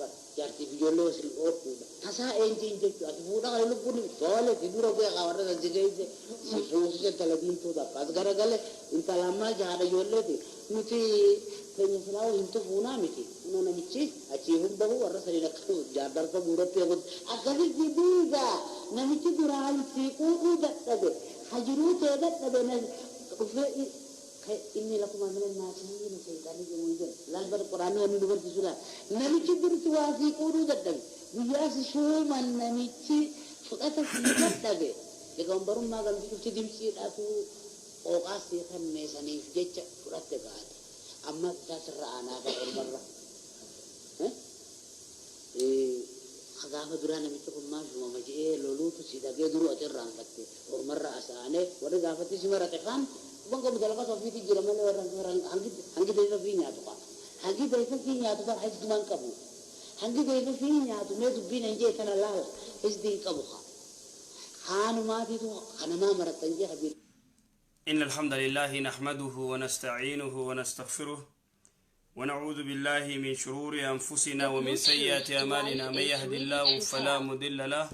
Bar jaartii fi ijoollee wasin oolchuudha. Tasaa eenjiin jechuudha. Ati fuudha kana lubbuun toole si dura bu'ee warra san si geesse si fuusise intala diimtuu takka as garagale intala ammaa jahaadha ijoolleeti. Nuti keenya silaa himtu fuunaa miti. Kunoo namichi achii hin bahu warra saniin akka jaardarsa guuratti eegutti. Akkasitti diiga namichi duraan si quudhuu dadhabe hajiruu tee dadhabe dhufee inni lakuma min annaasihiina shayxaanni jedhamu hin jiru. Laal bar quraanni wanni nu barsiisu laal. Namichi dursi waa sii quudhuu dadhabe. Guyyaa si shuuman namichi fudhata sii dadhabe. Liqamanbarummaa gamti cufti dimtsiidhaatu qooqaas sii kenne saniif jecha fudhatte baate. Amma isaa sirra aanaa bar ormarra. Gaafa duraa namichi kun maal shuumama je'ee loluutu si dhagee duruu ati irraanfatte. Ormarra as aanee warri gaafatti si marate kaan quban qabu dalaqata ofiitii jira malee warra hangi deefa fi nyaatu qaba. Hangi deefa fi nyaatu bar hizdumaan qabu. Hangi deefa fi nyaatu mee dubbiin hin jee tana laala hizdi hin qabu kaa. Kaanumaatiitu kanamaa marattan jee habiib. إن الحمد لله نحمده ونستعينه ونستغفره ونعوذ بالله من شرور أنفسنا ومن سيئات أعمالنا، من يهد الله فلا مضل له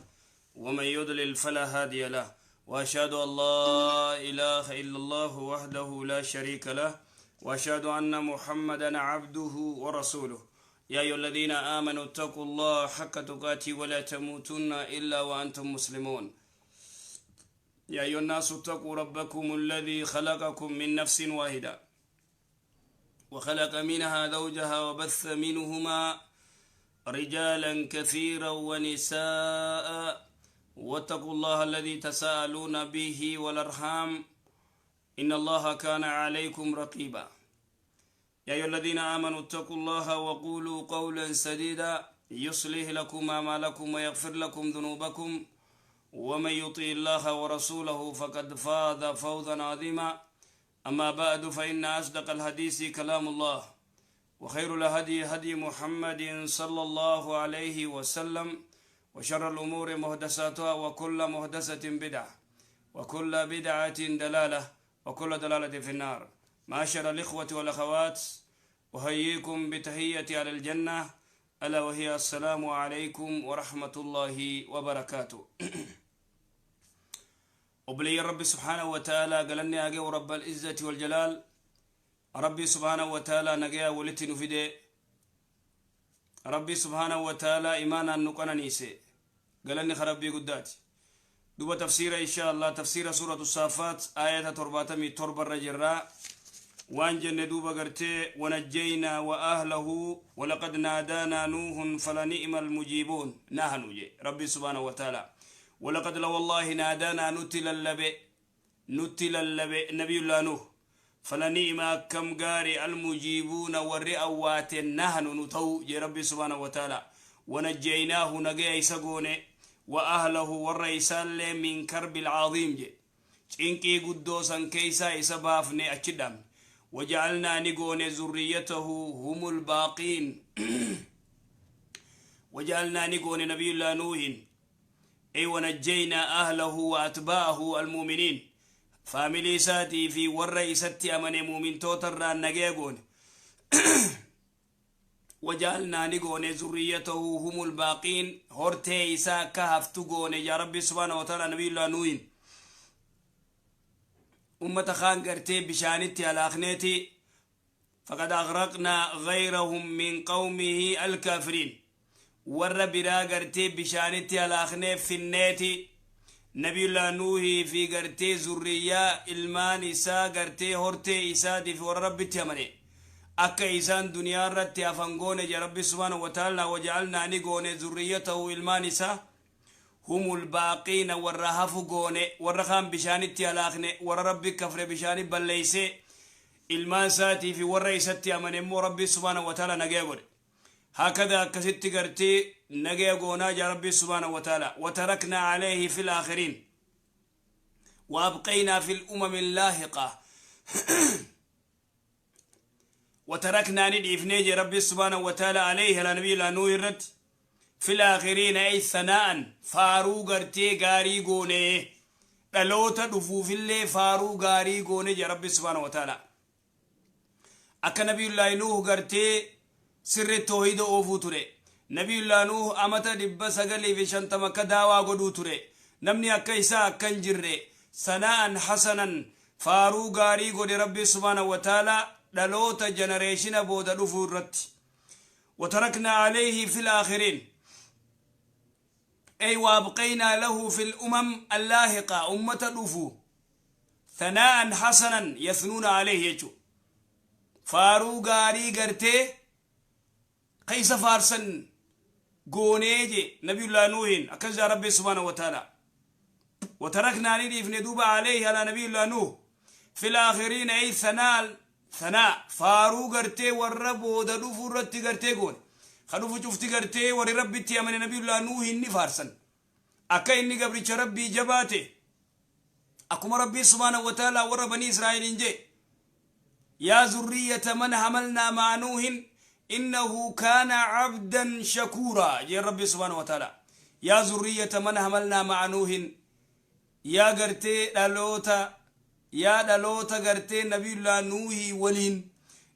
ومن يضلل فلا هادي له، وأشهد أن لا إله إلا الله وحده لا شريك له، وأشهد أن محمدا عبده ورسوله. يا أيها الذين آمنوا اتقوا الله حق تقاته ولا تموتن إلا وأنتم مسلمون. يا أيها الناس اتقوا ربكم الذي خلقكم من نفس واحدة وخلق منها زوجها وبث منهما رجالا كثيرا ونساء، واتقوا الله الذي تساءلون به والأرحام إن الله كان عليكم رقيبا. يا أيها الذين آمنوا اتقوا الله وقولوا قولا سديدا يصلح لكم أعمالكم ويغفر لكم ذنوبكم، ومن يطع الله ورسوله فقد فاز فوزا عظيما. أما بعد، فإن أصدق الحديث كلام الله، وخير الهدي هدي محمد صلى الله عليه وسلم، وشر الأمور محدثاتها، وكل محدثة بدعة، وكل بدعة دلالة، وكل دلالة في النار. معاشر الإخوة والأخوات، أحييكم بتحية على الجنة، ألا وهي السلام عليكم ورحمة الله وبركاته. وبلي ربي سبحانه وتعالى قالني أجي رب العزة والجلال، ربي سبحانه وتعالى نجيا ولتي نفيده، ربي سبحانه وتعالى إيمانا نقنا نيسي قالني خربي قداتي دوبا تفسير إن شاء الله تفسير سورة الصافات آية ترباتمي تربة الرجراء وان جن دوبا قرتي ونجينا وأهله ولقد نادانا نوح فلنئم المجيبون نحن جي ربي سبحانه وتعالى. ولقد لو والله نادانا نتل اللبي نبي الله نوح فلنئم كم قاري المجيبون والرئوات نحن نتو جي ربي سبحانه وتعالى. ونجيناه نجي سقوني وأهله والرئيسال من كرب العظيم جي إنكي قدوسا كيسا إسبافني أتشدام. وجعلنا نقون ذريته هم الباقين وجعلنا نقون نبي الله نوح أي ونجينا أهله وأتباعه المؤمنين فاميلي ساتي في والرئيسة أمن مؤمن توتر نجيقون وجعلنا نقون ذريته هم الباقين هورتي إسا كهف تقون يا ربي سبحانه وتعالى نبي الله نوح أمة خان قرتي بشانتي على أخنيتي فقد أغرقنا غيرهم من قومه الكافرين ور برا قرتي بشانتي على أخني في النيتي نبي الله نوح في قرتي ذرية إلمان إسا قرتي هورتي إسا دي في ور ربي تيمني أكا إسان دنيا رتي أفنقون يا ربي سبحانه وتعالى. وجعلنا نقون ذريته إلمان إسا هم الباقين والرهف قوني والرخام بشانتي على أخني ور ربي كفر بشاني بل ليس إلمان ساتي في ور إساتي أمن مو ربي سبحانه وتعالى نجيبر هكذا كست قرتي نجيبونا يا ربي سبحانه وتعالى. وتركنا عليه في الآخرين وأبقينا في الأمم اللاحقة وتركنا ندعي ربي سبحانه وتعالى عليه على نبي الله نوح الرد في الآخرين أي ثناء فارو قرتي غاري قوني دلوتا دفو في اللي فارو غاري قوني يا ربي سبحانه وتعالى. أكا نبي الله نوح قرتي سر التوحيد أوفو تري Nabiyullaa Nuuh amata 950 akka daawaa godhuu ture. Namni akka isaa akka hin jirre sanaa'an hasanan faaruu gaarii godhe Rabbi subhaanahu wa ta'aalaa dhaloota jenereeshina booda dhufuu irratti. وتركنا عليه في الآخرين، أي وأبقينا له في الأمم اللاحقة، أمة دفو، ثناء حسنا يثنون عليه يجو فارو غاري غرتي قيس فارسن غونيجي نبي الله نوح أكذا ربي سبحانه وتعالى. وتركنا نديف ندوب عليه على نبي الله نوح في الآخرين، أي ثناء فارو غرتي والرب ودلوف الرت غرتي قول خلوف شفت غرتي ور ربي تيامن نبي الله نوح إني فارسن أكا إني قبرتش ربي جباته أكما ربي سبحانه وتعالى ور بني إسرائيل إنجي يا ذرية من حملنا مع نوح إنه كان عبدا شكورا. يا ربي سبحانه وتعالى يا ذرية من حملنا مع نوح، يا غرتي دلوتا، يا دلوتا غرتي نبي الله نوح ولين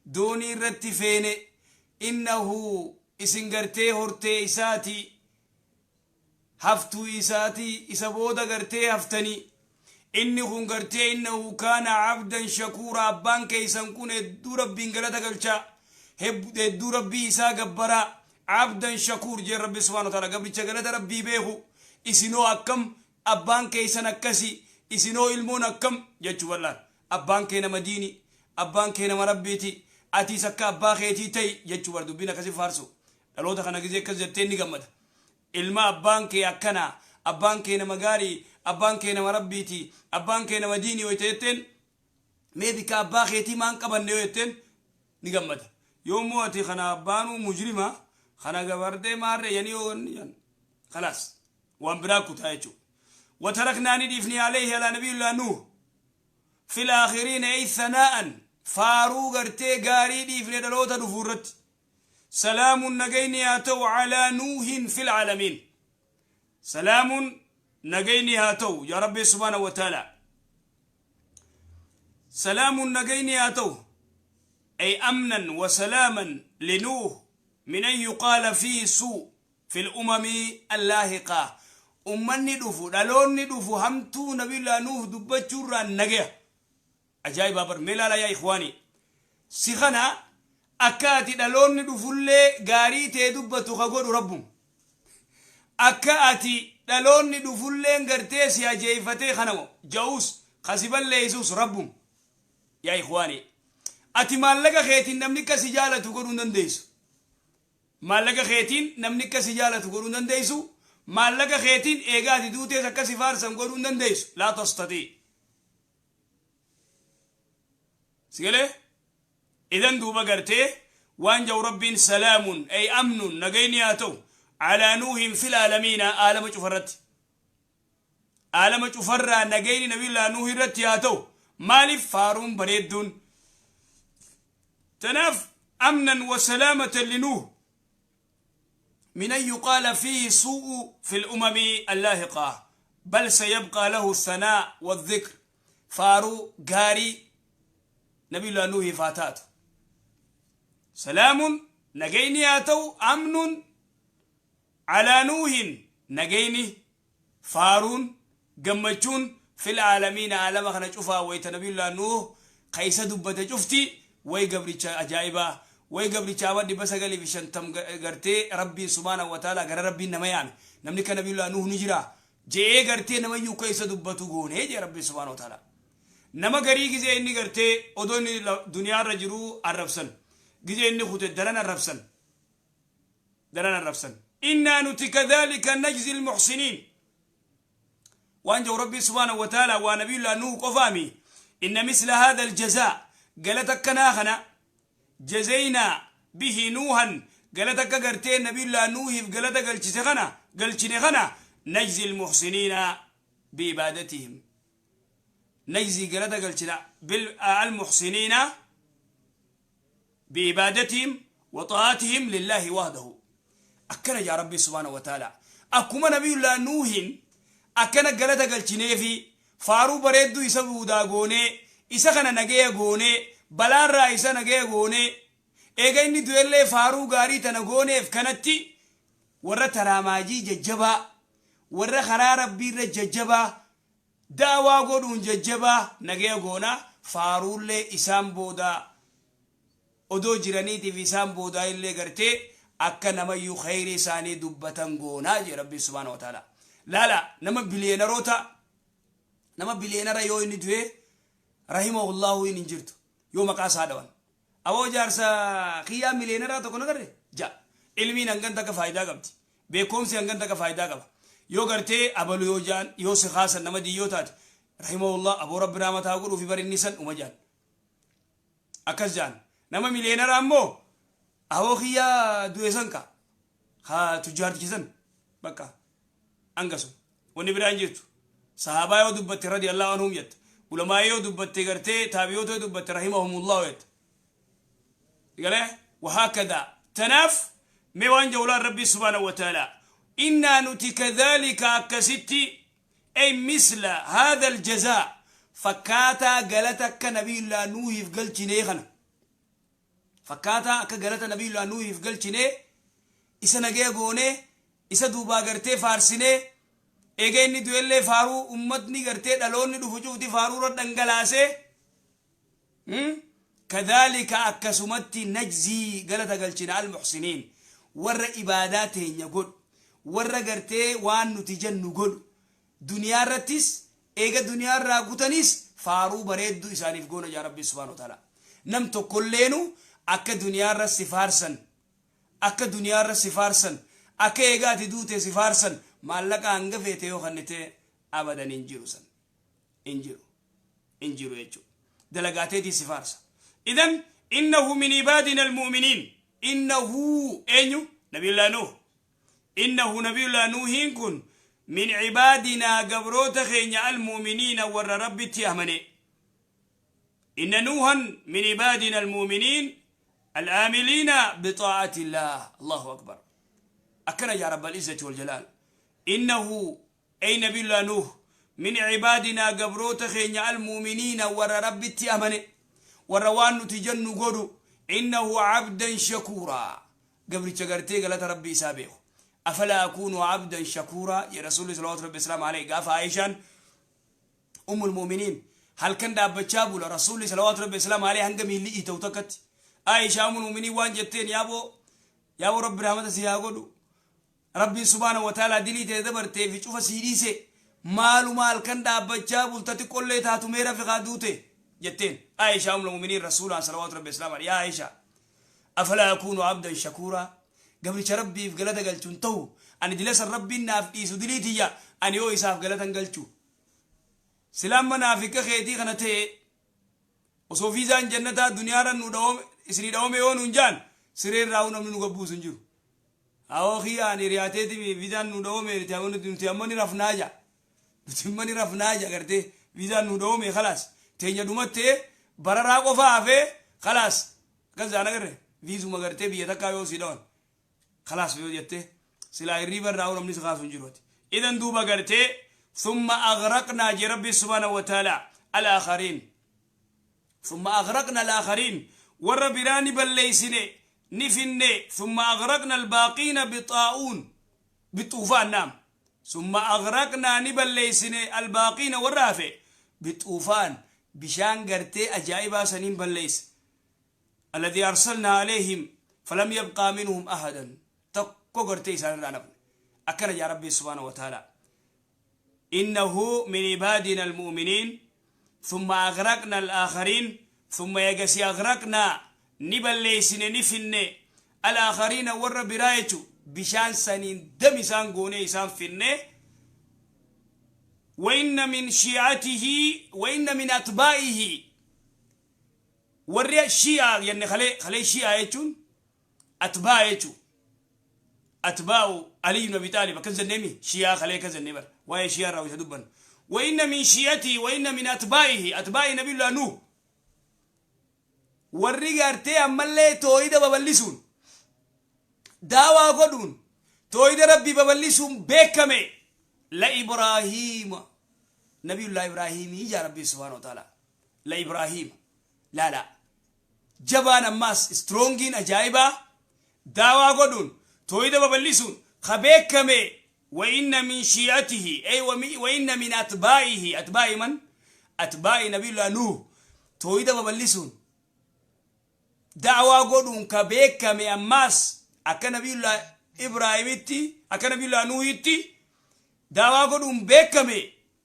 دوني رتفين إنه إسن غرتي هرتي إساتي هفتو إساتي إسابودا غرتي هفتني إني خون غرتي إنه كان عبدا شكورا. أبان كيسان كون دو ربي انغلتا قلچا دو ربي إسا قبرا عبدا شكور. جي ربي سبحانه وتعالى قبل شغلتا ربي بيخو إسنو أكم أبان كيسان أكسي إسنو إلمون أكم جتشو والله أبان كينا مديني أبان كينا مربيتي أتي سكا أبا خيتي تي جتشو وردو بينا كسي فارسو لالوتا خانا كزي كزي نقمد إلما أبان كي أكنا أبان كينا مغاري أبان كينا مربيتي أبان كينا مديني ويتيتين ميبكا أبا خيتي مان قبن ويتين نقمد يوم موتي خنا أبانو مجرمة خنا قبردي ماري يعني خلاص وان براكو تايتشو. وتركنا ندفني عليه على نبي الله نوح في الآخرين، أي ثناء فارو غرتي غاري دفني دلوتا دفورت سلام نجيني هاتو على نوح في العالمين. سلام نجيني هاتو يا ربي سبحانه وتعالى سلام نجيني هاتو، أي أمنا وسلاما لنوح من أن يقال فيه سوء في الأمم اللاحقة. أمني دفو دلوني دفو همتو نبي الله نوح دبتشورا نجيه أجايب أبر ملالا يا إخواني سيخنا أكاتي دلوني دفو اللي غاري تدبتو خقود ربهم أكاتي دلوني دفو اللي انغرتيس يا جيفتي خنمو جاوس خسيب اللي يسوس ربهم يا إخواني. أتي مالك خيتين نمنك سجالة تقولون دنديسو مالك خيتين نمنك سجالة تقولون دنديسو مالك خيتين إيغاتي دوتي سكسي فارسن قولون دنديسو لا تستطيع سيقلي. إذن دوبا قرتي وان جو رب سلام أي أمن نجينياتو على نوح في العالمين. عالم شفرت عالم شفر نجيني نبي الله نوح رتياتو مالف فارون بريدون تناف أمنا وسلامة لنوح من أن يقال فيه سوء في الأمم اللاحقة، بل سيبقى له الثناء والذكر. فارو غاري نبي الله نوح فاتات سلام نجيني أتو أمن على نوح نجيني فارون جمجون في العالمين. عالم خنا شوفها ويت نبي الله نوح قيس دبته شفتي وي قبري أجايبة وي قبري شاود بس قالي في شنتم قرتي ربي سبحانه وتعالى قال ربي نما يعني نملك نبي الله نوح نجرا جي قرتي نما يو قيس دبته جون هي ربي سبحانه وتعالى نما قري جزء إني قرتي أدوني دنيا رجلو الربسن جزء إني خط درنا الربسن درنا الربسن. إنا نتي كذلك نجزي المحسنين. وأنجو ربي سبحانه وتعالى ونبي الله نوح قفامي إن مثل هذا الجزاء قالتك كناخنا جزينا به نوحا قالتك قرتين نبي الله نوح قالتك قلتشنغنا نجزي المحسنين بعبادتهم نجزي قالتك قلتشنا بالمحسنين بعبادتهم وطاعتهم لله وحده. أكنا يا ربي سبحانه وتعالى أكما نبي الله نوح أكنا قالتك قلتشني في فارو بريدو يسبو داغوني isa kana nagaya goone balaarraa isa nagaya goone eega inni du'ellee faaruu gaarii tana gooneef kanatti Warra taraamaajii jajjabaa, warra karaa Rabbiirra jajjabaa, da'waa godhuun jajjabaa nagaya goona. Faaruullee isaan boodaa odoo jiraniitiif isaan boodaa illee gartee akka namayyuu khayrii isaanii dubbatan goonaa jee Rabbiin subhaanahu wa ta'ala. Laala, nama biliyeenaroota, nama biliyeenara yoo inni du'e rahimahullahu hin jirtu yoo maqaa isaa dhawan. Aboo, jaarsa kiyyaa miliyeenaraa tokko nagarre ja. Ilmiin hangan takka faayidaa qabdi, beekumsi hangan takka faayidaa qaba. Yoo gartee abalu yoo jaan, yoo si kaasan, nama diyyoo taate, rahimahullah, aboo Rabbi rahmataa godhuu fi barinni san uma jaan, akkas jaan. Nama miliyeenaraa immoo aboo kiyyaa du'e san ka ha tujjaartichi san bakka angasu, wanni biraan jirtu. Sahaabaa yoo dubbatte radiyallahu anhum jetta, ulamaa yoo dubbatte, gartee taabiyoota yoo dubbatte rahimahumullahu jetta. Galee wahaakada. Tanaaf mee waan jawlaan Rabbii subhaanahu wa ta'ala, innaa nuti kadhalika akkasitti, ay misla hadha aljazaa, fakkaataa galata akka Nabiyullaa Nuuhiif galchinee kana, fakkaataa akka galata Nabiyullaa Nuuhiif galchinee, isa nagaya goonee, isa duubaa gartee faarsinee, eega inni du'ellee faaruu ummatni gartee dhaloonni dhufu cufti faaruu irra dhangalaasee, kadhalika akkasumatti najzii galata galchina almuhsiniin, warra ibaadaa teenya godhu, warra gartee waan nuti jennu godhu. Duniyaa irrattis eega duniyaa irraa kutanis faaruu bareedduu isaaniif goona jaa Rabbi subhaanahu wa ta'ala. Nam tokkolleenu akka duniyaa irra si faarsan, akka duniyaa irra si faarsan, akka eega ati duute si faarsan, maallaqa hanga feete yoo kannite abadan hin jiru, san hin jiru, hin jiru jechuudha. Dalagaateetii si faarsa. Idan innahu min ibaadina almu'miniin. Innahu eenyu? Nabiyullaa Nuuh. Innahu Nabiyullaa Nuuhiin kun min cibaadinaa gabroota keenya almu'miniina warra Rabbitti amane. Inna Nuuhan min ibaadina almu'miniin al'aamiliina bixaa'ati illaah. Allahu akbar. Akkana yaa Rabbal izzati wal jalaal. Innahu ay Nabiyullaa Nuuh min cibaadinaa gabroota keenya almu'miniina warra Rabbitti amane, warra waan nuti jennu godhu. Innahu cabdan shakuuraa, gabricha gartee galata Rabbii isaa beeku. Afalaa akuunu cabdan shakuuraa jee Rasuulli salawaatu Rabbi islaam alayhi. Gaafa Aishaan ummul mu'miniin halkan dhaabbachaa bula Rasuulli salawaatu Rabbi islaam alayhi hanga miilli iita'u takkatti, Aishaa ummul mu'miniin waan jetteen, yaaboo yaaboo, Rabbi rahmata si haa godhu, Rabbiin subhaanahu wa ta'ala dilii ta'e dabartee fi cufa sii dhiise, maaluma halkan dhaabbachaa bulta? Xiqqollee taatu mee rafi kaa duute jetteen. Aishaa ummul mu'miniin Rasuulaan salawaatu Rabbi islaam alayhi, yaa Aishaa, afalaa akuunu abdan shakuuraa, gabricha Rabbiif galata galchuun ta'u ani? Dila san Rabbiin naaf dhiisu dilii tiyya, ani yoo isaaf galatan galchu silaan manaaf ikka keetii kana ta'e, osoo viizaan jannataa duniyaarra nu dhawome isinii dhawome yoo nuun jaan, siree irraa namni nu gabbuusu hin jiru. Awoo kiyya, ani riyaateeti viizaan nu dhawome, nuti amma ni rafnaa ja, nuti amma ni rafnaa ja. Gartee viizaan nu dhawome, khalaas, teenya dhumattee bararaa qofa hafee, khalaas. Akkas jaan agarre. Viizuma gartee biyya takkaa yoo sii dhawan, khalaas yoo jette, silaa hirriiba irraa namni si kaasu hin jiru ati. Idan duuba gartee thumma aghraqnaa je Rabbi subhaanahu wa ta'ala al-aakhariin. Thumma aghraqna al-aakhariin, warra biraa ni balleeysine, ni finne. Thumma aghraqna al-baaqiina bixaa'uun, bixuufaan, naam. Thumma aghraqnaa ni balleeysine al-baaqiina warra hafe bixuufaan, bishaan gartee ajaa'ibaa saniin balleeyse, alladhi arsalnaa alayhim falam yabqaa minhum ahadan, tokko gartee isaan irraa nafne. Akkana jaa Rabbi subhaanahu wa ta'ala, innahu min ibaadina almu'miniin. Thumma aghraqna al-aakhariin, thumma eegasi aghraqnaa ni balleeysine, ni finne, al-aakhariina warra biraa jechu, bishaan saniin dam isaan goonee isaan finne. Wa inna min shiicatihi wa inna min atbaa'ihi, warri shii'aa jenne kalee kalee, shii'aa jechuun atbaa jechu, atbaa'u Ali ibn Abi Talib akkas jenneemi. Shii'aa kalee akkas jennee bara waa'ee shii'aa irraa isa dubbannu. Wa inna min shii'atihi wa inna min atbaa'ihi, atbaa'i Nabiyullah Nuh, warri gartee ammallee toohida babal'isuun, daawaa godhuun, toohida Rabbii babal'isuun beekame, la Ibraahiima, Nabiyullah Ibraahiimii jaa Rabbii subhaanahu wa ta'ala. La Ibraahiima, laala, jabaan ammaas strongiin ajaa'ibaa daawaa godhuun, toohida babal'isuun, Ka beekame وإن من شيعته، أي وإن من أتباعه. أتباع من؟ أتباع نبي الله نوح. توحيد babal'isuun, da'waa godhuun ka beekame ammaas akka Nabiyullah Ibraahimitti, akka Nabiyullah Nuuhitti da'waa godhuun beekame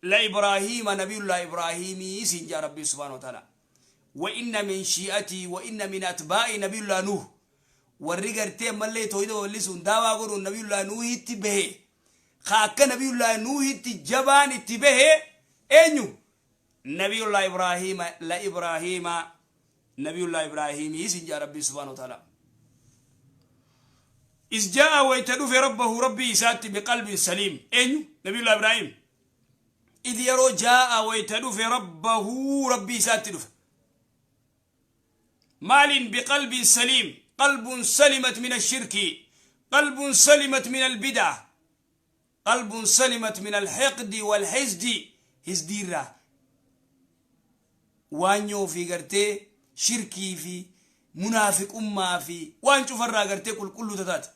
la Ibraahiima, Nabiyullah Ibraahimii siin jaa Rabbii سبحانه وتعالى. وإن من شيعته وإن من أتباع نبي الله نوح, warri gartee ammallee toohida babal'isuun, daawaa godhuun Nabiyullah Nuuhitti bahe, ka akka Nabiyullah Nuuhitti jabaan itti bahe eenyu? Nabiyullah Ibraahiima, la Ibraahiima, Nabiyullah Ibraahimii siin jaa Rabbii سبحانه وتعالى. إذ جاء wayta dhufe ربه rabbii isaatti بقلب سليم. Eenyu? Nabiyullah Ibraahim. إذ yeroo جاء wayta dhufe ربه rabbii isaatti dhufe maaliin? بقلب سليم، قلب سلمت من الشرك، قلب سلمت من البدع، قلب سلمت من الحقد والحسد. Hisdiirraa, waanyoo fi gartee shirkii fi munaafiqummaa fi waan cufarraa gartee qulqulluu taate.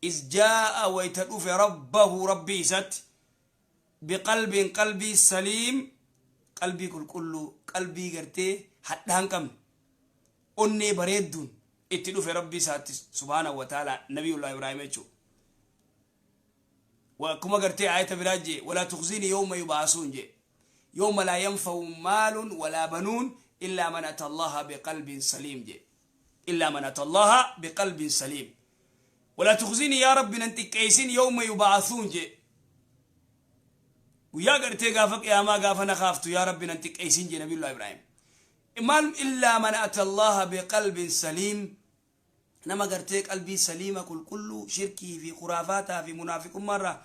إذ جاء wayta dhufe ربه rabbii isatti بقلب qalbii سليم, qalbii qulqulluu, qalbii gartee hadhaan qabne, onnee bareedduun itti dhufe rabbii isaatti سبحانه وتعالى, Nabiyullah Ibraahim jechuu. Akkuma gartee aayata biraa jee: ولا تخزني يوم يبعثون jee, يوم لا ينفع مال ولا بنون إلا من أتى الله بقلب سليم jee, إلا من أتى الله بقلب سليم. ولا تخزني يا ربي nan xiqqeessin يوم يبعثون jee, guyyaa gartee gaafa qiyaamaa gaafa na kaaftu yaa Rabbi nan xiqqeessin jee Nabiyullah Ibraahim. Maal? إلا من أتى الله بقلب سليم, nama gartee qalbii saliima, qulqulluu, shirkii fi khuraafaataa fi munaafiqummaarraa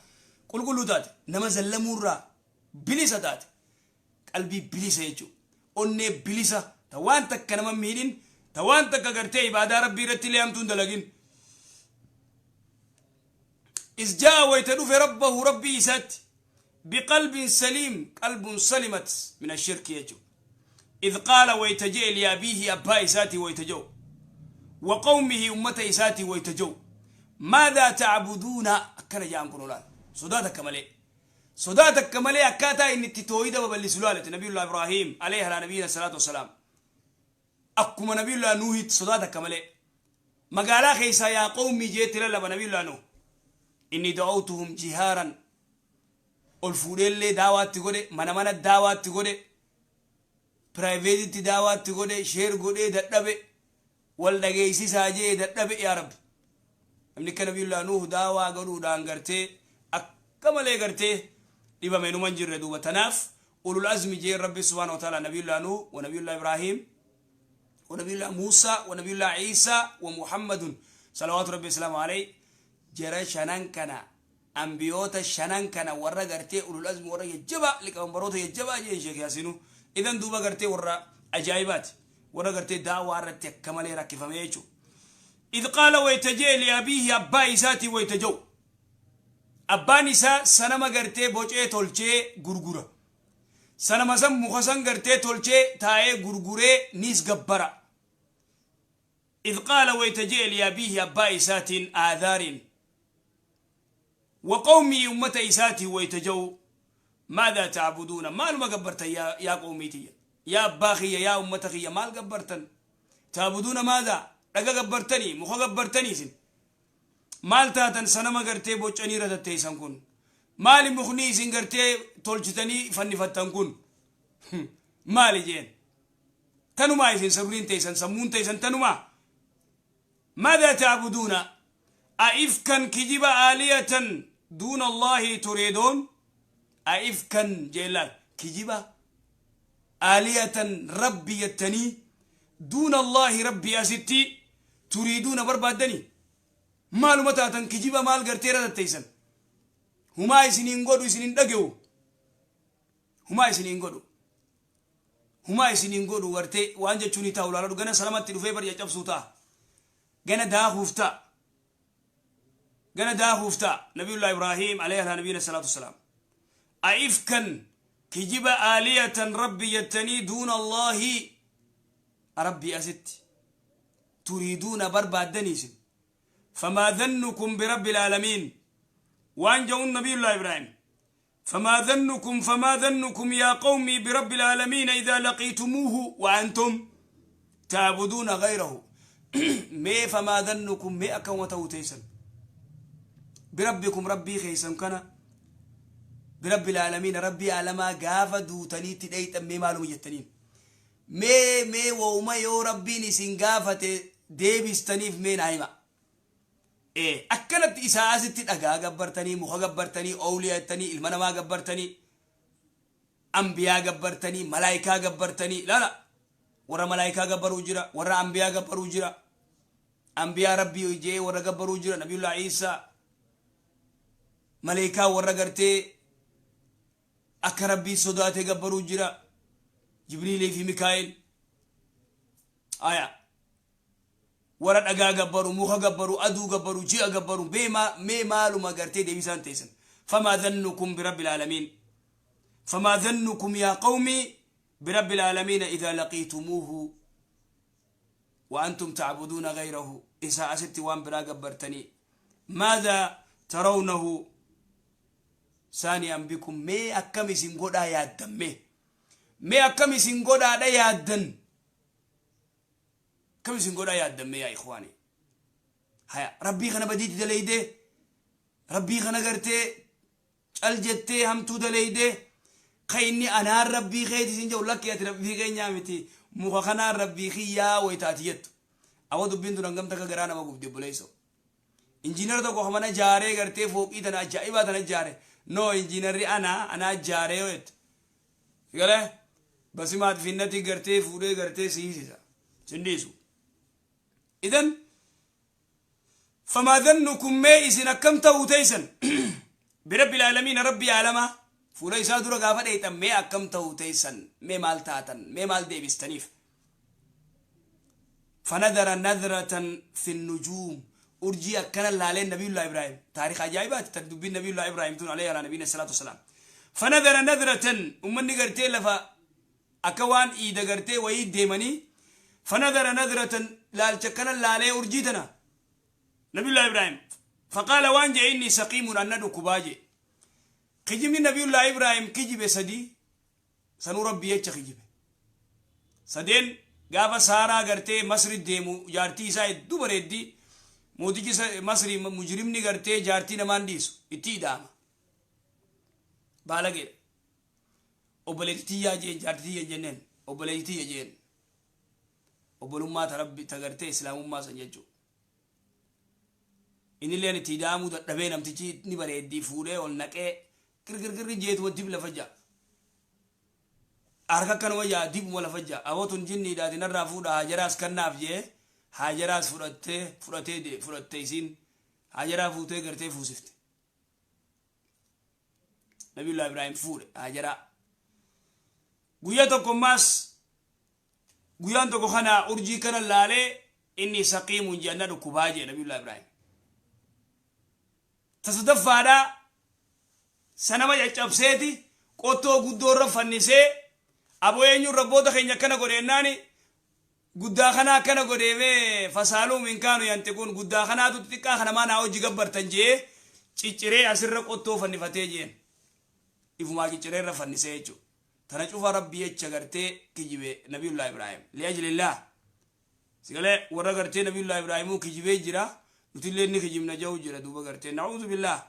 qulqulluu taate, nama zallamuurraa bilisa taate, qalbii bilisa jechuudha, onnee bilisa ta waan takka nama miidhin, ta waan takka gartee ibaadaa Rabbii irratti illee hamtuun dalagin. إذ جاء wayta dhufe ربه rabbii isaatti بقلب سليم، قلب سلمت من الشرك jechuudha. إذ قال wayta jee لأبيه abbaa isaatii wayta je'u, وقومه ummata isaatii wayta je'u, ماذا تعبدون, akkana ja'an. Kun olaal sodaa takka malee, sodaa takka malee akkaataa inni itti toohida babal'isu laalate Nabiyullah Ibraahim عليه على نبينا الصلاة والسلام. Akkuma Nabiyullah Nuuhitti sodaa takka malee magaalaa keessaa يا قوم jeetti lallaba Nabiyullah Nuuh. إني دعوتهم جهارا, ol fuudheellee daawaatti godhe, mana mana daawaatti godhe, privateitti daawaatti godhe, share godhee dadhabe, wal dhageeysisaa jee dadhabe. Yaa Rabbi, namni akka Nabiyullah Nuuh daawaa godhuudhaan gartee akka malee gartee dhibame numan jirre. Duuba tanaaf أولو العزم jeen Rabbi سبحانه وتعالى Nabiyullah Nuuh wa Nabiyullah Ibraahim wa Nabiyullah Muusaa wa Nabiyullah Ciisaa wa Muhammadun صلوات ربي وسلامه عليه. Jara shanan kana, ambiyoota shanan kana, warra gartee أولو العزم, warra jajjabaa, liqabanbaroota jajjabaa jeen Sheek Yaasinu. Idan duuba gartee warra ajaa'ibaati, warra gartee daawaa irratti akka malee rakkifame jechuudha. إذ قال wayta jee لأبيه abbaa isaatii wayta je'u. Abbaan isaa sanama gartee bocee tolchee gurgura. Sanama san, muka san gartee tolchee taa'ee gurguree niis gabbara. إذ قال wayta jee لأبيه abbaa isaatiin Aadhaariin, وقومه ummata isaatii wayta je'u, ماذا تعبدون, maaluma gabbartan? Yaa qawmiitiyya, yaa abbaa kiyya, yaa ummata kiyya, maal gabbartan? تعبدون ماذا, dhaga gabbartanii, muka gabbartanii, isin maal taatan? Sanama gartee bocanii irra tatteessan kun maali? Mukni isin gartee tolchitanii fannifattan kun maali jeen. Tanumaa isin sabriin teessan, sammuun teessan tanumaa? ماذا تعبدون أئفكا kijiba آلهة دون الله تريدون. أئفكا jeelaan kijiba آلهة rabbi jettanii, دون الله rabbi asitti, تريدون barbaaddanii, maaluma taatan? Kijiba maal garteera tatteeysan? Humaa isiniin godhu, isiniin dhage'u, humaa isiniin godhu, humaa isiniin godhu. Gartee waan jechuun taa'u laaladhu. Gana salamatti dhufee bari caccabsuu ta'a, gana daakuuf ta'a, gana daakuuf ta'a. Nabiyullah Ibraahim عليه على نبينا الصلاة والسلام أئفكا kijiba آلهة rabbi jettanii, دون الله rabbi asitti, تريدون barbaaddanii isin. فما ظنكم برب العالمين. Waan ja'uun Nabiyullaa Ibraahim. فما ظنكم فما ظنكم يا قومي برب العالمين إذا لقيتموه وأنتم تعبدون غيره. مي فما ظنكم مي أكوم توتيسا بربكم ربي خيسا كان برب العالمين ربي عالما قافة دوتني تديت مي مالو يتنين مي مي وما يو ربي نسين قافة deebistaniif mee naa hima. Akkanatti isaa asitti dhagaa gabbartanii, muka gabbartanii, oowliyaa jettanii, ilma namaa gabbartanii, ambiyaa gabbartanii, malaayikaa gabbartanii. Laala, warra malaayikaa gabbaruu jira, warra ambiyaa gabbaruu jira. Ambiyaa Rabbii jee warra gabbaruu jira, Nabiyullaa Iisaa. Malaayikaa warra gartee akka Rabbii sodaatee gabbaruu jira. Jibriilii fi Mikaa'el. Aya. Warra dhagaa gabbaru, muka gabbaru, aduu gabbaru, ji'a gabbaru, mee maaluma gartee deebisaan teessan. فما ظنكم برب العالمين فما ظنكم يا قومي برب العالمين إذا لقيتموه وأنتم تعبدون غيره. إذا أستي وان برا gabbartanii. ماذا ترونه صانعا بكم. Mee akkam isin godhaa yaaddan? Mee akkam isin godhaadha yaaddan? Akkam isin godhaa yaaddan mee, yaa إخواني? Haya, Rabbii kana badiitti daleeydee, Rabbii kana gartee cal jettee hamtuu daleeydee, ka inni anaan Rabbii keeti isin jedhu, lakki, ati Rabbii keenyaa miti, muka kanaan Rabbii kiyyaa wayitaati jettu. Awwa, dubbiin tun hangam takka garaa nama gubdi, obboleessoo. Injiinara tokko mana jaaree gartee fooqii tana ajaa'ibaa tana jaare, no, injiinarri anaa jaaree yoo jettu, galee basimaat finnati gartee fuudhee gartee siisisa sindiisu. إذن فما ظنكم mee isin akkam ta'uu teeysan برب العالمين Rabbii aalamaa fuula isaa dura gaafa dheeyxan, mee akkam ta'uu teeysan? Mee maal taatan? Mee maal deebistaniif? فنظر نظرة في النجوم. Urjii akkana laaleen Nabiyullah Ibrahim. Taarikh ajaa'ibaati tan dubbiin Nabiyullah Ibrahim tun, عليه على نبينا الصلاة والسلام. فنظر نظرة, ummanni gartee lafa akka waan iida gartee wayii deemanii, فنظر نظرة, laalcha akkana laalee urjii tana Nabiyullah Ibrahim. فقال, waan jee, إني سقيم, anna dhukkubaa jee. Kijibni Nabiyullah Ibrahim kijibe sadii sanuu Rabbii jecha kijibe. Sadeen gaafa Saaraa gartee Masri deemu, jaartii isaa hedduu bareeddii, mootichi Masri mujrimni gartee jaartii namaan dhiisu itti ida'ama. Baalageedha. Obboleettii tiyyaa jeen, jaartii tiyya jenneen, obboleettii tiyya jeen. Obbolummaa ta Rabbi ta gartee Islaamummaa san jechuudha. Innilleen itti ida'amuu dadhabee, namtichi ni bareeddii fuudhee ol naqee kirkirkirri jeetuma dib lafa ja'a. Harka akkanuma jaa dibuma lafa ja'a. Abootun jinniidhaati narraa fuudha, Haajaraas kannaaf jee, Haajaraas fudhattee fudhatee fudhatte. Isiin Haajaraa fuutee gartee fuusifte. Nabiyullah Ibrahim fuudhe Haajaraa. Guyyaa tokko ammaas, guyyaan tokko kana urjii kana laalee, إني سقيم jenna, dhukkubaa jee Nabiyullah Ibrahim. Tasadaffaadhaa sanama caccabseeti qottoo guddoo irra fannisee, aboo, eenyuun rabboota keenya akkana godheennaani, guddaa kana akkana godheemee, فسألوهم إن كانوا ينطقون, guddaa kanaatu xixiqqaa kana maa naa hojii gabbartan jee cicciree asirra qottoo fannifatee jeen. Ifumaa cicciree irra fannisee jechuudha. Tana cufa Rabbii jecha gartee kijibe Nabiyullah Ibrahim. لأجل الله. Sigalee warra gartee Nabiyullah Ibrahimuu kijibee jira. Nutillee inni kijibna jahu jira duuba gartee. نعوذ بالله.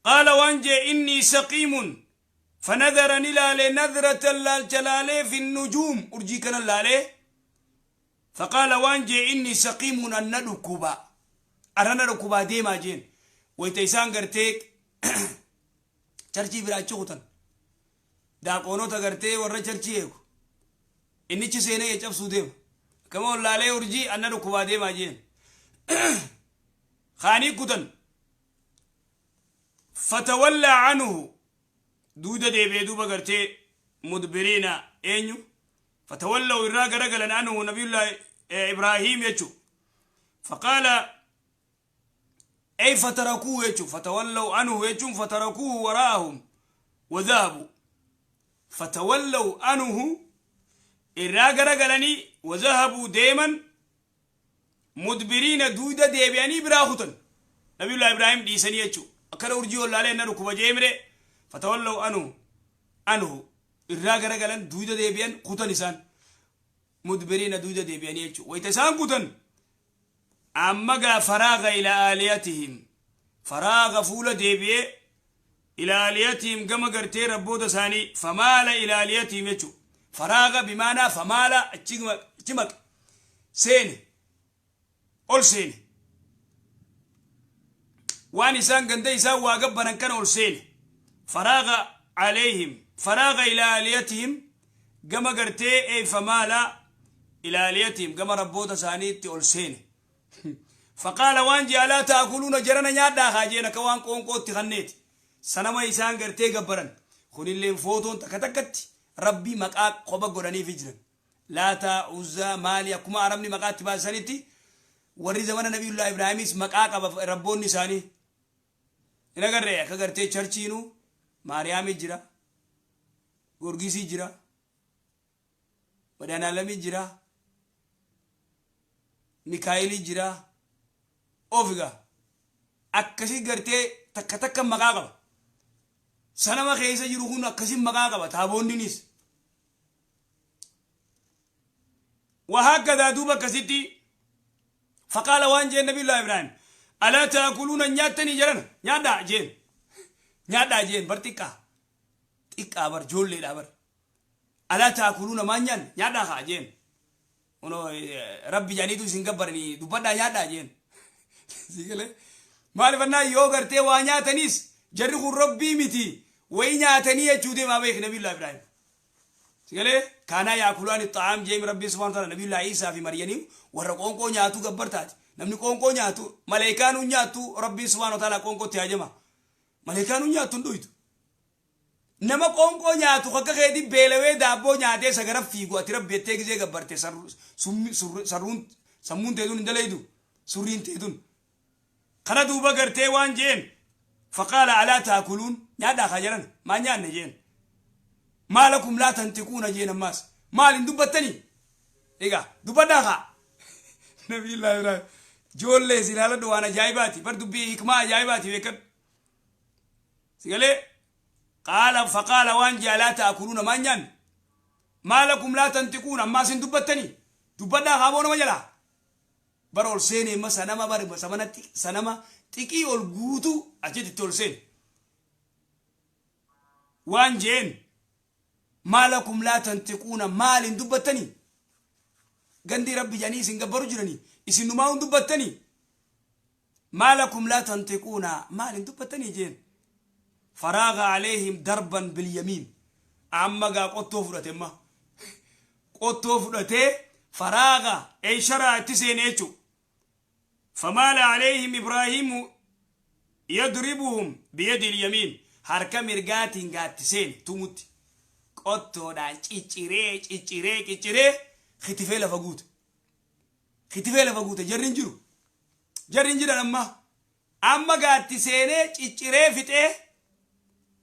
قال, waan jee, إني سقيم. فنظر, ni نظرة, laalcha laalee, في النجوم, urjii kana laalee. فقال, waan jee, إني سقيم, anna dhukkuba. Arana dhukkubaa deemaa jeen. Wayita isaan gartee charchii biraa achi kutan. Daaqoonota gartee warra charchii eegu. Innichi seenee cabsuu deema. Akkama wallaalee urjii, anna dhukkubaa deemaa jeen. Kaanii kutan. فتولى عنه, duuda deebi'ee duuba gartee, مدبرين eenyu, فتولوا, irraa garagalan, عنه, Nabiyullah Ibrahim jechu. فقال, أي فتركوه jechu. فتولوا عنه jechuun فتركوه وراءهم وذهبوا. فتولوا عنه, irraa garagalanii, وذهبوا, deeman, مدبرين, duuda deebi'anii biraa kutan. Nabiyullah Ibrahim dhiisanii jechu. Akkana urjii ol laalee na dhukkuba jee mire. Fatawallaw anhu anhu irraa garagalan, duyda deebi'an, kutan isaan. Mudbiriina, duyda deebi'anii jechuudha. Wayita isaan kutan amma gaa faraaga ila aaliyatihim, faraaga fuula deebi'ee, ila aaliyatihim, gama gartee rabboota isaanii. Famaala ila aaliyatihim jechuudha. Faraaga bimaanaa famaala, achi maqe, seene, ol seene. Waan isaan ganda isaan waa gabbaran kana ol seene. Faraaga alayhim, faraaga ila aaliyatihim, gama gartee famaala ila aaliyatihim, gama rabboota isaaniitti ol seene. Faqaala, waan jee, alaa taakuluuna, jarana nyaadhaa haa jeen. Akka waan qoonqootti kanneeti sanama isaan gartee gabbaran kunilleen footoon takka takkatti rabbii maqaa kopha godhaniifi jiran, Laataa, Uzzaa, maali, akkuma Arabni maqaatti baasanitti warri zamana Nabiyullaa Ibraahimis maqaa qaba rabboonni isaanii. Hin agarree? Akka gartee churchiinuu Maariyaamii jira, Gorgisii jira, Madaanaalamii jira, Mikaayilii jira. Ofigaa akkasii gartee takka takka maqaa qaba. Sanama keessa jiru kun akkasii maqaa qaba, taaboonninis. وهكذا دوبا كستي. فقال وان جين نبي الله إبراهيم: ألا تأكلون، nyaatanii jaran, nyaadhaa jeen, nyaadhaa jeen. Bar xiqqaa xiqqaa bar, joolleedha bar. ألا تأكلون, maan nyaan, nyaadhaa haa jeen. Uno rabbi jaaniitu isin gabbaranii, dubbadhaa, nyaadhaa jeen. Sigalee maaliifannaa yoo gartee waa nyaataniis jarri kun rabbii miti, wayi nyaatanii jechuu deemaa beek Nabiyullah Ibrahim. Sigalee كانا يأكلان الطعام jeemi rabbii سبحانه وتعالى. Nabiyullah Isaa fi Maryamii warra qoonqoo nyaatu gabbartaati. Namni qoonqoo nyaatu, maleekaan nyaattu, rabbiin سبحانه وتعالى qoonqootti hajama. Maleekaan nyaattu hin dhuytu. Nama qoonqoo nyaatu akka keetii beelawee daabboo nyaatee sagara fiigu ati rabbi jettee gisee gabbarte, sarruun sammuun teetun hin dalaydu, surriin teetun. Kana duuba gartee waan jeen: فقال ألا تأكلون, nyaadhaa kaa jedhan, maa nyaanne jeen. ما لكم لا تنطقون jeen. Ammaas maal, hin dubbattanii? Egaa dubbadhaa kaa. Nabiyullaa Ibrahim joollee isin haaladhu, waan ajaa'ibaati bar, dubbii hikmaa ajaa'ibaati beekan. Sigalee قال فقال waan jee: ألا تأكلون, maan nyaanne. ما لكم لا تنطقون, ammaas hin dubbattanii? Dubbadhaa kaa boo nama jalaa bar. Ol seene imma sanama bar, sanama xiqii ol guutuu achitti ol seene. Waan jeen: ما لكم لا تنطقون, maal, hin dubbattanii? Gandi rabbi jedhanii isin gabbaru jiranii, isin numaa hin dubbattanii? ما لكم لا تنطقون, maal, hin dubbattanii jeen. فراغ عليهم ضربا باليمين. Amma gaa qottoo fudhate, amma qottoo fudhatee فراغ ey sharaa itti seene jechuu. فمال عليهم إبراهيم يضربهم بيده اليمين, harka mirgaatiin gaatti seene tumutti, qottoodhaan cicciree cicciree cicciree kitifee lafa guute, kitifee lafa guute. Jarri hin jiru, jarri hin jiran. Amma gaatti seenee cicciree fixee,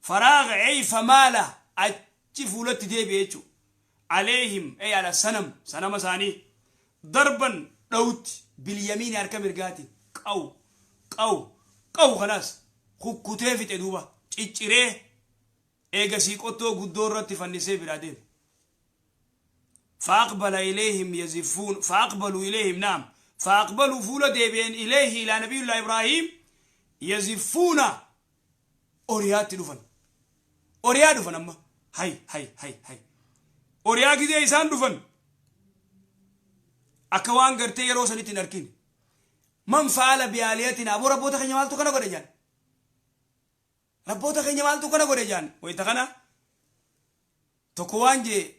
فراغ ey فمال, achi fuulatti deebi'e jechuudha. عليهم ey على الصنم, sanama isaanii, ضربا dhawutti, باليمين, harka mirgaatiin, qaw qaw qaw, kanaas kukkutee fixe. Duuba cicciree eegasii qottoo guddoo irratti fannisee biraa deeme. فأقبل إليهم يزفون، فأقبلوا إليهم، نعم، فأقبلوا fuula deebi'een, إليه، إلى نبي الله إبراهيم، يزفون, oriyaatti dhufan, oriyaa dhufan. Amma hay hay hay hay, oriyaa gidee isaan dhufan akka waan gartee yeroo sanitti hin arkin. من فعل بآلهتنا, aboo rabboota keenya maaltu kana godhe jaan, rabboota keenya maaltu kana godhe jaan. Wayita kana tokko waan jee,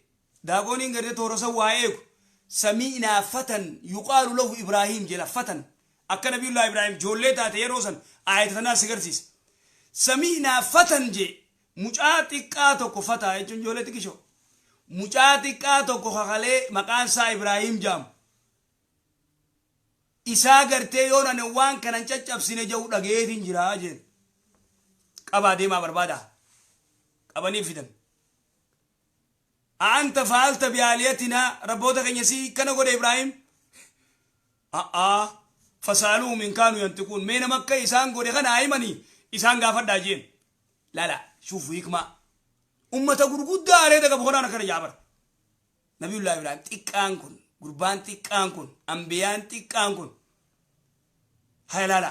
daaqooniin gartee toorosa waa eegu: سمعنا فتى يقال له إبراهيم jedha. فتى akka Nabiyullaa Ibraahim joollee taate yeroo san aayata tanaa si garsiisa. سمعنا فتى jee, mucaa xiqqaa tokko. فتى jechuun ijoollee xiqqishoo. Mucaa xiqqaa tokko kakalee maqaan isaa Ibraahim jaamu isaa gartee yoon ani waan kanan caccabsine jedhu dhageetiin jira jeen. Qabaa deemaa barbaada. Qabanii fidan. أأنت فعلت بآلهتنا, rabboota keenya si kana godhe Ibraahim? A'aa, فسألوهم إن كانوا ينطقون, mee nama akka isaan godhe kana himanii. Isaan gaafadhaa jeen. Lala shuufu hikmaa. Ummata gurguddaa areeda qabu kanaan akkana jaa bara. Nabiyullaahi Ibraahim xiqqaan kun, gurbaan xiqqaan kun, ambiyaan xiqqaan kun. Haya laala.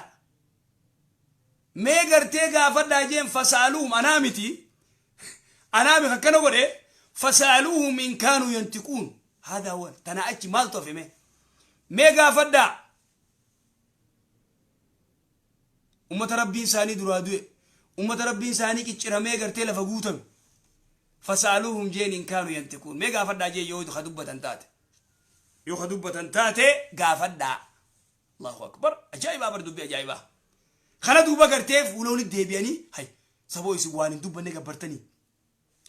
Mee gartee gaafadhaa jeen fasaaluhum anaa miti. Anaa miti akkana godhe fasaaluhum in kaanuu yantiquun. Haadaa wal tana achi maaltu hafe mee? Mee gaafadhaa. Ummata Rabbiin isaanii duraa du'e. Ummata Rabbiin isaanii cicciramee gartee lafa guutame. Fasa'aluuhum jeen in kaanu yantiquun. Mee gaafadhaa jeen yoo ka dubbatan taate. Yoo ka dubbatan taate gaafadhaa. Allahu akbar. Ajaa'ibaa bar dubbii ajaa'ibaa. Kana duuba gartee fuula walitti deebi'anii hay saboo isin waan hin dubbanne gabbartanii.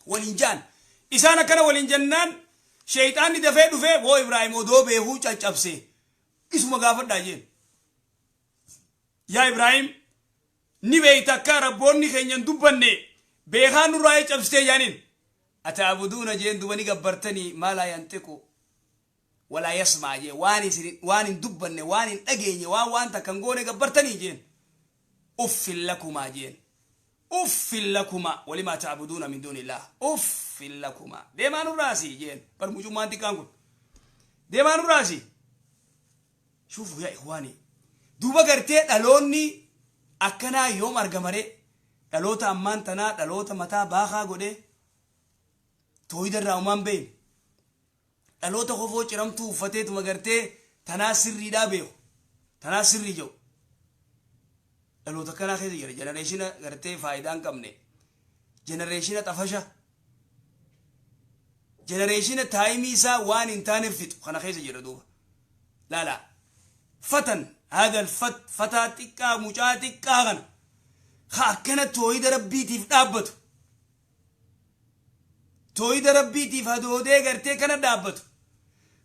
Waliin ja'an. Isaan akkana waliin jennaan sheeyxaanni dafee dhufee boo Ibraahim odoo beekuu caccabse isuma gaafadhaa jeen. Yaa Ibraahim ni beeyta akka rabboonni keenya hin dubbanne beekaa nurraa caccabsitee jaaniin. Ata'abuduuna jeen duba ni gabbartanii maa laa yanxiqu walaa yasmaa jeen waan isin waan hin dubbanne waan hin dhageenye waan waan takka hin goone gabbartanii jeen. Uffin lakumaa jeen. Uffin lakumaa walimaa ta'abuduuna min duunillaah. Uffin lakumaa. Deemaa nurraa asii jeen. Bar mucummaan xiqqaan kun. Deemaa nurraa asii. Shuufu yaa ikhwaanii. Duuba gartee dhaloonni akkanaa yoom argamaree? Dhaloota ammaan tanaa dhaloota mataa baakaa godhee tooyida irraa umaan beeyne. Dhaloota kofoo ciramtuu uffateetuma gartee tanaa sirriidhaa beeku. Tanaa sirrii jedhu. Dhaloota akkanaa keessa jira. Jenereeshina gartee faayidaa hin qabne. Jenereeshina xafasha. Jenereeshina taayimii isaa waan hin taaneef fixu kana keessa jira duuba. Laala. Fatan haadha fat fataa xiqqaa mucaa xiqqaa kana. Ka akkana tooyida rabbiitiif dhaabbatu. Tooyida rabbiitiif hadoodee gartee kana dhaabbatu.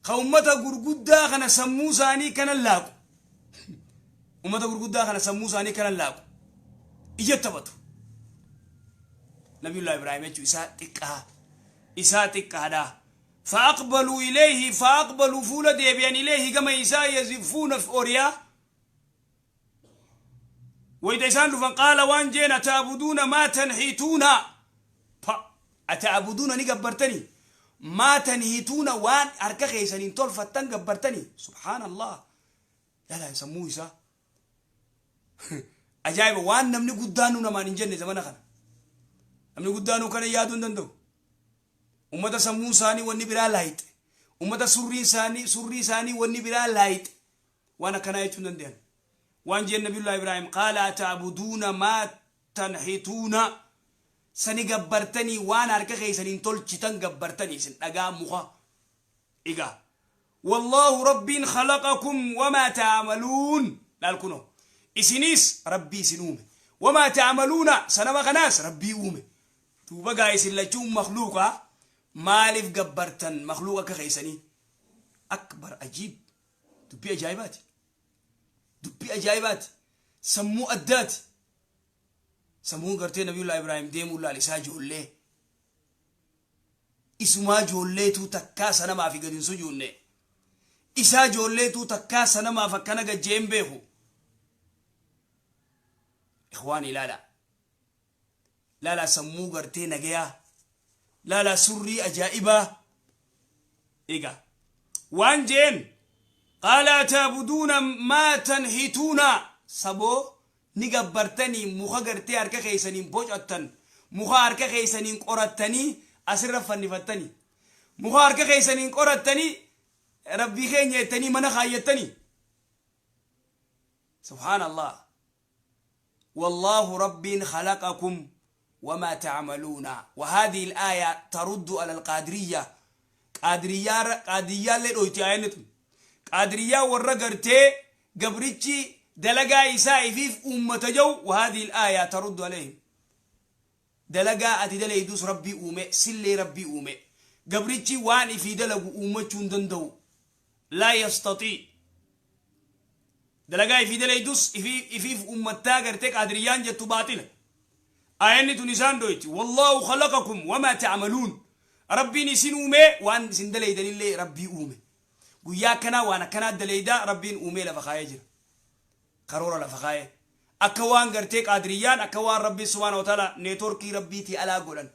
Ka ummata gurguddaa kana sammuu isaanii kana laaqu. Ummata gurguddaa kana sammuu isaanii kana laaqu. Ija taphatu. Nabiyullah Ibraahim jechuun isaa xiqqaa. Isaa xiqqaadha. Fa'aqbaluu ilayhi fa'aqbaluu fuula deebi'an ilayhi gama isaa yazifuuna oriyaa. Wayita isaan dhufan qaala waan jeen ata'abuduuna maa tanhituuna pa ata'abuduuna ni gabbartanii maa tanhituuna waan harka keessaniin tolfattan gabbartanii subhaanallah lala sammuu isaa ajaa'iba waan namni guddaan nu namaan hin jenne zamana kana namni guddaan nu kana yaaduu hin danda'u ummata sammuu isaanii wanni biraa laayixe ummata surrii isaanii surrii isaanii wanni biraa laayixe waan akkanaa jechuu hin danda'an. Waan jeen Nabiyullaah Ibraahim qaala ata'buduuna maa tanhituuna sani gabbartanii waan harka keessaniin tolchitan gabbartanii isin dhagaa muka egaa wallaahu rabbiin khalaqakum wamaa ta'amaluun laal kunoo isiniis rabbii isin uume wamaa ta'amaluuna sanama kanaas rabbii uume duuba gaa isin lachuun makluuqa maaliif gabbartan makluuqa akka keessanii akbar ajiib Dubbii ajaa'ibaati. Dubbii ajaa'ibaati. Sammuu addaati. Sammuun gartee Nabiyullaa Ibraahim deemuu laal isaa ijoollee. Isumaa ijoolleetuu takkaa sanamaaf gad hin sujuunne. Isaa ijoolleetuu takkaa sanamaaf akkana gad jee hin beeku. Ikhwaani ilaala. Laalaa sammuu gartee nagayaa. Laalaa surrii ajaa'ibaa. Egaa waan jeen qaala ataabuduuna maa tanhituuna saboo ni gabbartanii muka gartee harka keessaniin bocattan muka harka keessaniin qorattanii asirra fannifattanii muka harka keessaniin qorattanii rabbii keenya jettanii mana kaayyattanii subhaanallah Wallaahu Rabbiin khalaqakum wamaa ta'maluuna wa haadhihi al-aaya taruddu ala al-qaadiriyya qaadiriyyaa qaadiyyaallee dhoyti aayanni tun qaadiriyyaa warra gartee gabrichi dalagaa isaa ifiif uummata jau wa haadhihi al-aaya taruddu alayhim dalagaa ati dalaydus rabbii uume sillee rabbii uume gabrichi waan ifii dalagu uummachuu hin danda'u laa yastaxii Dalagaa ifii dalaydus ifiif ummattaa gartee qaadiriyyaan jettu baaxila. Aayanni tun isaan dhoyti. Wallaahu khalaqakum wamaa ta'maluun. Rabbiin isin uumee waan isin dalaydanillee Rabbii uume. Guyyaa akkanaa waan akkanaa dalaydaa Rabbiin uumee lafa kaayee jira. Karoora lafa kaayee. Akka waan gartee Qaadiriyyaan akka waan Rabbiin subhaanahu wa ta'aalaa networkii Rabbiitii alaa godhan.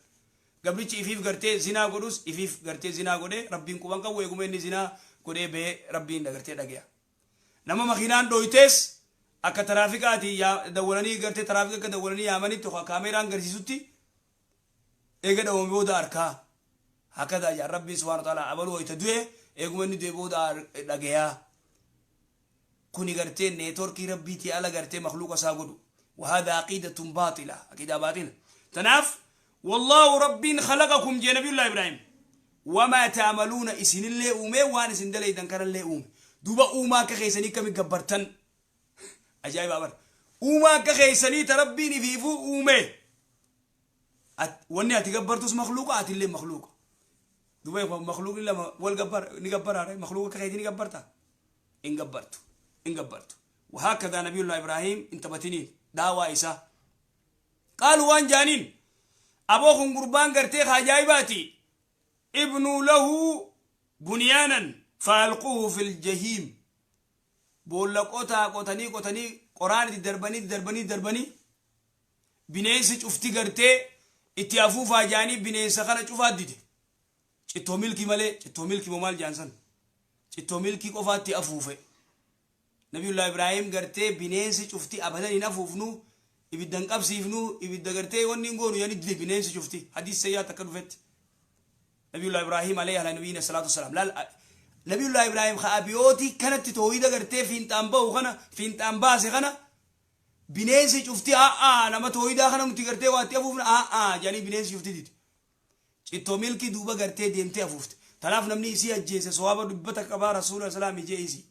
Gabrichi ifiif gartee zinaa godhus ifiif gartee zinaa godhee Rabbiin quban qabu, eeguma inni zinaa godhee bahee Rabbiin gartee dhagaya. Nama makiinaan dhooytees akka taraafikaati dawwalanii gartee taraafika akka dawwalanii yaamanitti yookaan kaameeraan garsiisutti eega dhawame booda arkaa. Hakadaa jaan Rabbiin subhaanahu wa ta'aalaa abaluu wayta du'e eeguma inni du'e booda dhagayaa. Kuni gartee networkii Rabbiitii ala gartee makhluuqa isaa godhu. Wahaadaa aqiidatun baaxila, aqiidaa baaxila. Tanaaf wallaahu Rabbiin khalaqakum jee Nabiyullahi Ibraahim. Wamaa ta'maluuna isinillee uumee waan isin dalaydan kanallee uume. Duuba uumaa akka keessanii akkami gabbartan? Ajaa'ibaa bar. Uumaa akka keessanii ta Rabbiin ifiifuu uume. Wanni ati gabbartus makhluuqa, atillee makhluuqa. Duuba makhluuqni lama wal gabbar ni gabbaraare, makhluuqa akka keetii ni gabbarta? Hin gabbartu, hin gabbartu. Wahaakadhaa Nabiyullahi Ibraahim hin taphatiniin daawaa isaa. Qaalu waan jaaniin, aboo kun gurbaan gartee ka ajaa'ibaati, ibnuu lahu bunyaanan faalquhu fil jahiim. Boolla qotaa, qotanii qotanii qoraan itti darbanii darbanii darbanii bineensi cufti gartee itti afuufaa jaanii bineensa kana cufaa dide. Cittoo milkii malee, cittoo milkii moo maal jaan san? Cittoo milkii qofaatti afuufe. Nabiyullah Ibraahim gartee bineensi cufti abadan hin afuufnu, ibidda hin qabsiifnu, ibidda gartee wanni hin goonu yani dide bineensi cufti. Hadiis sayyaa takka dhufetti. Nabiyullah Ibraahim alayhi ala nabiyina salaatu wassalaam. Laal, Nabiyullah Ibraahim ka abiyootii kanatti toohida gartee fiinxaan bahu kana, fiinxaan baase kana, bineensi cufti a'aa nama toohidaa kana nuti gartee waatti afuufna a'aa jedhanii bineensi cufti dide. Cittoo milkii duuba gartee deemtee afuufte. Tanaaf namni isii ajjeese sawaaba 100 qabaa Rasuula salaami jee isii.